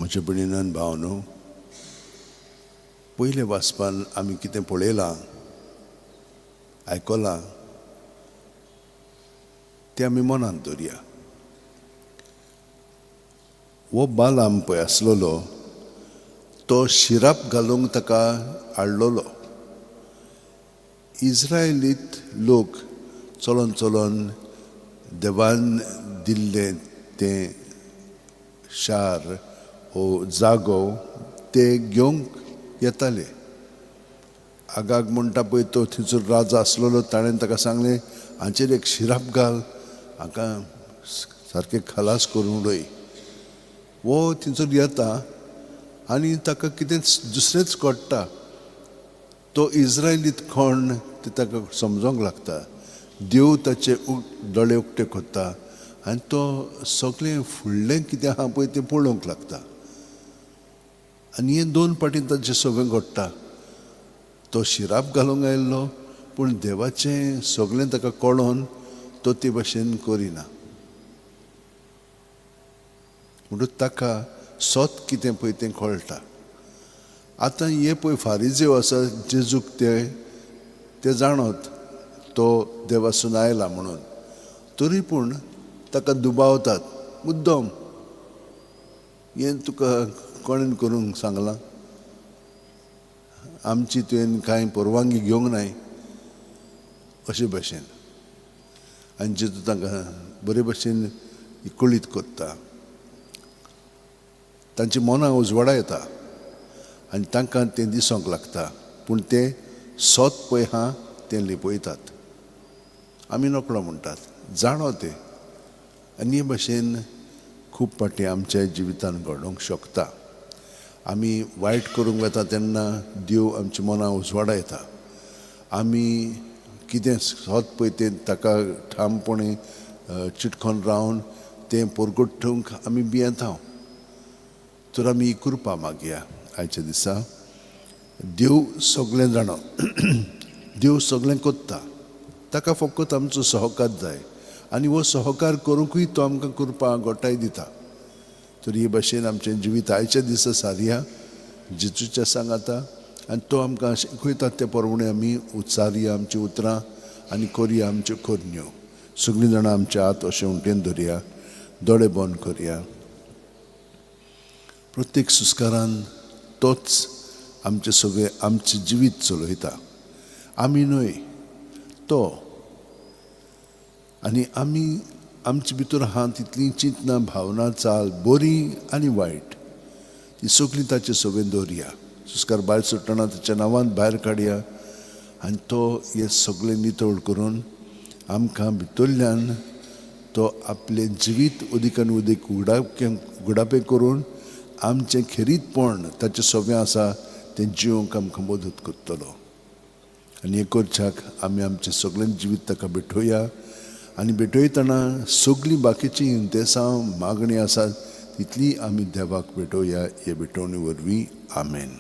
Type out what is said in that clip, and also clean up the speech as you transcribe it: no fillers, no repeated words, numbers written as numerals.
म्हज्या भयणीन भावनो, पयले वाचपान आमी कितें पळयलां, आयकलां तें आमी मनांत दवरया. हो बालाम पळय आसलेलो तो शिराप घालूंक ताका हाडलेलो. इस्रायलीत लोक चलोन चलोन देवान दिल्लें तें शार वो जागो ते घेवंक येताले. आगाग म्हणटा पळय तो थंयसर राजा आसलेलो, ताणें ताका सांगलें हांचेर एक शिराप घाल, हांकां सारकें खलास करून उडय. हो थंयसर येता आनी ताका कितेंच दुसरेंच कळटा. तो इस्रायलीत कोण ते ताका समजोंक लागता. देव ताचे दोळे उक्ते करता आनी तो सगळें फुडलें कितें आहा पळय तें पळोवंक लागता. आनी हें दोन फावटी ताचें सगळें घडटा. तो शिराप घालूंक आयिल्लो पूण देवाचें सगळें ताका कळोन तो ते भाशेन करिना. म्हणटकच ताका सत कितें पळय तें कळटा. आतां हे पळय फारिजेव आसा जेजूक ते ते जाणत तो देवासून आयला म्हणून, तरी पूण ताका दुबावतात मुद्दम, हें तुका कोणें करूंक सांगलां, आमची तुवें कांय परवानगी घेवंक नाय अशे भाशेन. आनी जेजू तांकां बरे भाशेन कळीत करता. तांची मनां उजवाडा येता आनी तांकां तें दिसोंक लागता, पूण तें सत पळय आहा तें लिपयतात. आमी नकळो म्हणटात, जाणो तें. आनी हे भाशेन खूब फावटी आमच्या जिवितान घडोवंक शकता. आमी वायट करूंक वता तेन्ना देव आमच्या मनां उजवाडा येता. आमी कितें सत पळय तें ताका ठामपणे चिटकोन रावन तें परगटूंक आमी भियेता. तर आमी ही कृपा मागया आयच्या दिसा. देव सगळें जाणो, देव सगळें करता, ताका फकत आमचो सहकार जाय आनी हो सहकार करूंकूय तो आमकां कृपा गोठाय दिता. तर हे भाशेन आमचें जिवीत आयच्या दिसा सारया जेजूच्या सांगाता आनी तो आमकां शिकयता ते प्रमाणे आमी उच्चारया आमचीं उतरां आनी करया आमच्यो करण्यो. सगळीं जाणां आमचे हात अशें उमटेन धरया, दोळे बंद करया. प्रत्येक सुस्कारान तोच आमचें सगळें आमचें जिवीत चलयता, आमी न्हय तो. आनी आमी आमचे भितर आहा तितलीं चिंतनां, भावना, चाल बरी आनी वायट ती सगळीं ताचे सगळें दवरया. सुस्कार भायर सुट्टना ताच्या नांवान भायर काडया आनी तो हें सगळें नितळ करून आमकां भितरल्यान तो आपलें जिवीत अदीक आनी अदीक उगडापें करून आमचें खेरीतपण ताचें सगळें आसा तें जिवंक आमकां मदत करतलो. आनी हें करच्याक आमी आमचें सगळें जिवीत ताका भेटोवया आनी भेटयतना सगळीं बाकीचीं इंतेसांव मागणी आसात तितली आमी देवाक भेटोवया हे भेटवणी वरवीं. आमेन.